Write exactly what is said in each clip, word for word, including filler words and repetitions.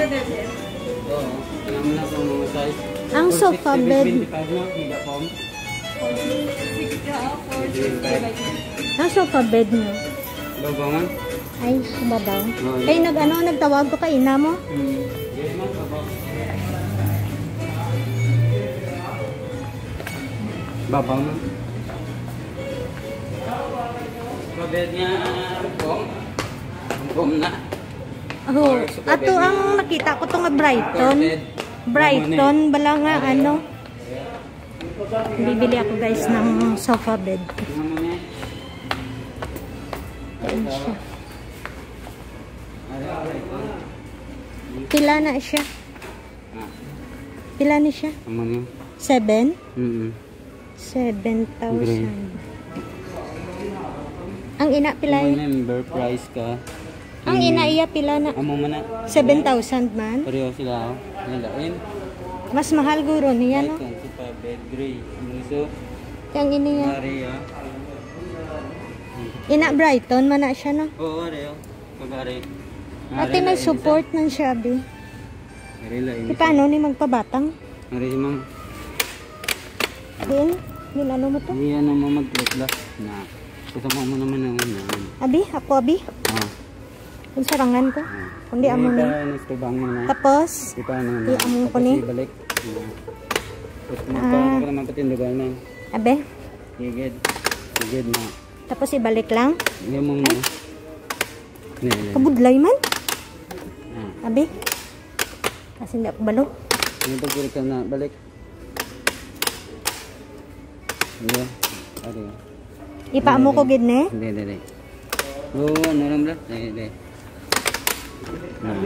Oo, alam na kung mga size. Ang sofa bed. Four sixty, twenty-five na, mega foam. Ang sofa bed niyo. Babaw man? Ay, babaw. Oo. Kay nag-ano, nagtawag ko kay ina mo. Hmm. Yes, ma'am, babaw. Babaw man. Sofa bed niya, foam. Foam na. Oh, ato ang nakita ko to nga Brighton. Brighton, bala nga ano. Bibili ako, guys, ng sofa bed. Ayan siya. Pila na siya? Pila ni siya? Amo niya. Seven? Mm. Seven thousand. Ang ina pila? Kung member price ka, ang ina iya pila na? Amo man na. Seven thousand man? Pareho sila, oh. Nalain. Mas mahal guro niya, no? Ito, si pa bed gray. Ang iso, ang ini niya. Maria. Ina Brighton man na siya, no? Oo, are, oh. Pag-ari. Ate, may support man siya, abi. Ari la, ini. Paano ni magpabatang? Ari, ma'am. Din, din ano mo to? Di ano mo mag-plus na. Gusto mo mo naman ang ano. Abi, ako abi. Ah. Kung sarangan ko. Ah. Kundi amo ni. Ito, nagtubang mo na. Tapos, ito, ano na. Di amo ko ni. Tapos ibalik. Ah. Tapos mo Ah. Ito, ako naman patindugan na. Abe? Higid. Higid na. Tapos ibalik lang? Hindi mo na. Ay. Hindi, hindi. Kabudlay man. Ah. Abi. Kasi hindi ako balo. Hindi pag ka na balik. Hindi. Ari. Ipaamo ko gid ni? Hindi, hindi, hindi. Oo, ano lang bala? Hindi, hindi. Ah.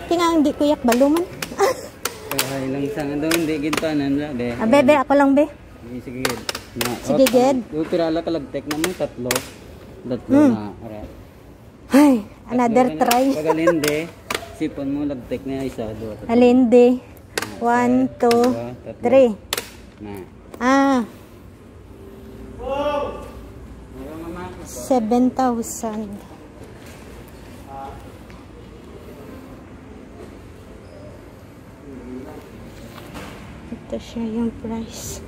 Kinga hindi ko yak balo man. Kaya lang sa nga daw, hindi gid pa, ano lang, be. Ah, be, be, ako lang, be. Sige, sige, gid. Na, Sige, oh, gid. Yung pirala ka lagtek na mo, tatlo. Tatlo Hmm. na, ara. Ay, another Tatlo na. Try. Pag alinde, sipon mo, lagtek na isa, dua, tatlo. Alinde. Ah, One, isa, two, dua, tatlo. Three. Na. Ah. Seven thousand. Ito siya yung price.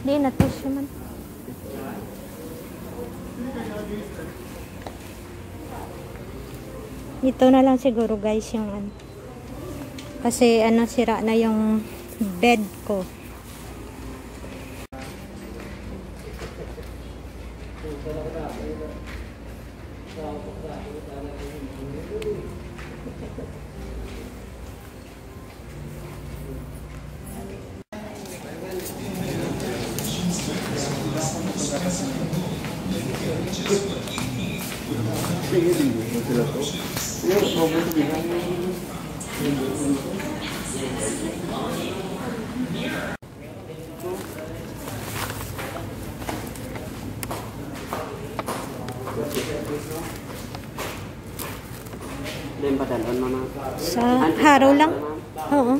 Di na to siya man. Ito na lang siguro, guys, yung ano. Kasi ano, sira na yung bed ko. Din padalon, mama. Sa Haro lang. Oo.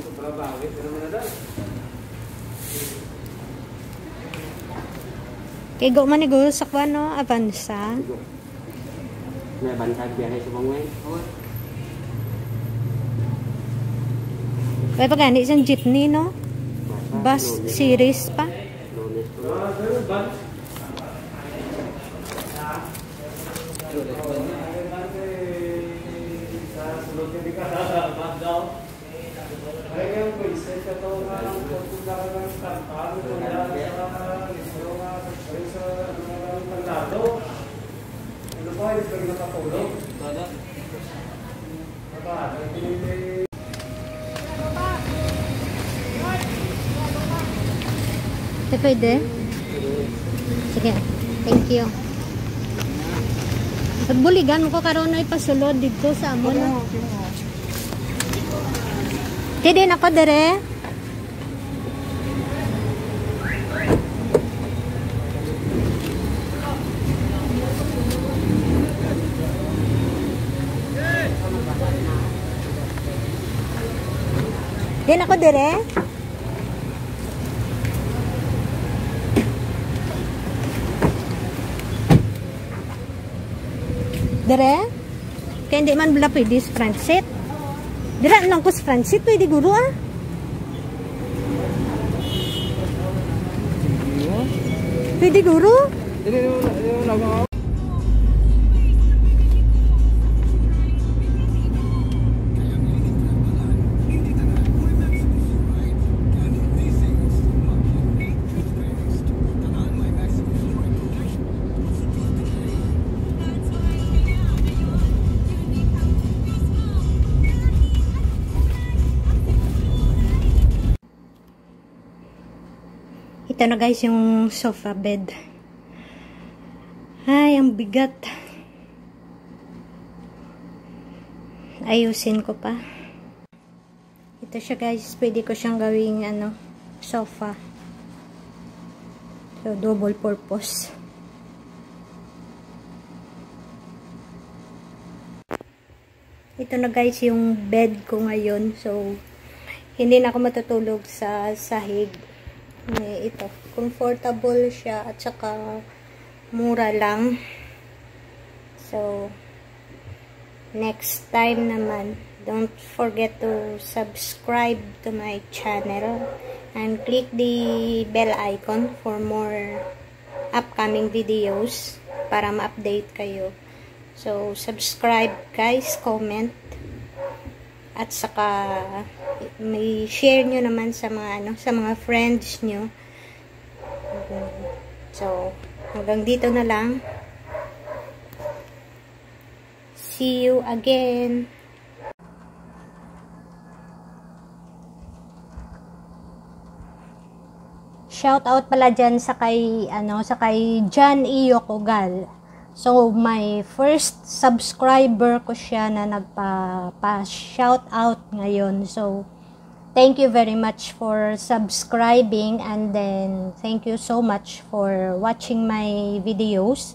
Kay go man ni guro sa kwan, no? Avanza. May bantag biyahe sa Bangway. May pa gani sang jeepney, no? Bus series pa. Lunes pa. Te, pwede? Sige. Thank you. Pagbuligan mo ko karon ay pasulod dito sa amo na. Te, din ako dire. Din ako dire. Dire? Kaya hindi man bala pwede sa front seat. Dira lang ko sa front seat, pwede guro ah. Pwede guro? Dili, dili, dili, dili, dili. Ito na guys yung sofa bed. Ay, ang bigat. Ayusin ko pa. Ito siya guys, pwede ko siyang gawing ano, sofa. So, double purpose. Ito na guys yung bed ko ngayon. So, hindi na ako matutulog sa sahig. Eh, ito, comfortable siya at saka mura lang. So, next time naman, don't forget to subscribe to my channel and click the bell icon for more upcoming videos para ma-update kayo. So, subscribe guys, comment, at saka may share nyo naman sa mga ano, sa mga friends nyo. So, hanggang dito na lang. See you again. Shout out pala dyan sa kay, ano, sa kay John Iyo Cogal. So, my first subscriber ko siya na nagpa, pa shout out ngayon. So, thank you very much for subscribing, and then thank you so much for watching my videos.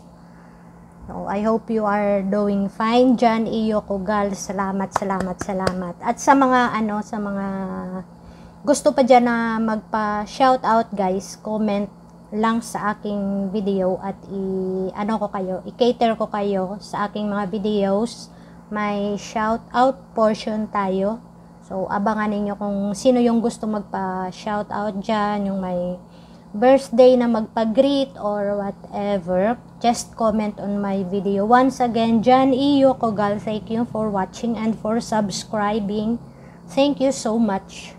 So, I hope you are doing fine. John Iyo Cogal, salamat, salamat, salamat. At sa mga, ano, sa mga gusto pa dyan na magpa-shout out, guys, comment lang sa aking video at i-, ano ko kayo, i-cater ko kayo sa aking mga videos. May shout out portion tayo. So, abangan ninyo kung sino yung gusto magpa-shout out dyan, yung may birthday na magpa-greet or whatever. Just comment on my video. Once again, John Iyo Cogal, thank you for watching and for subscribing. Thank you so much.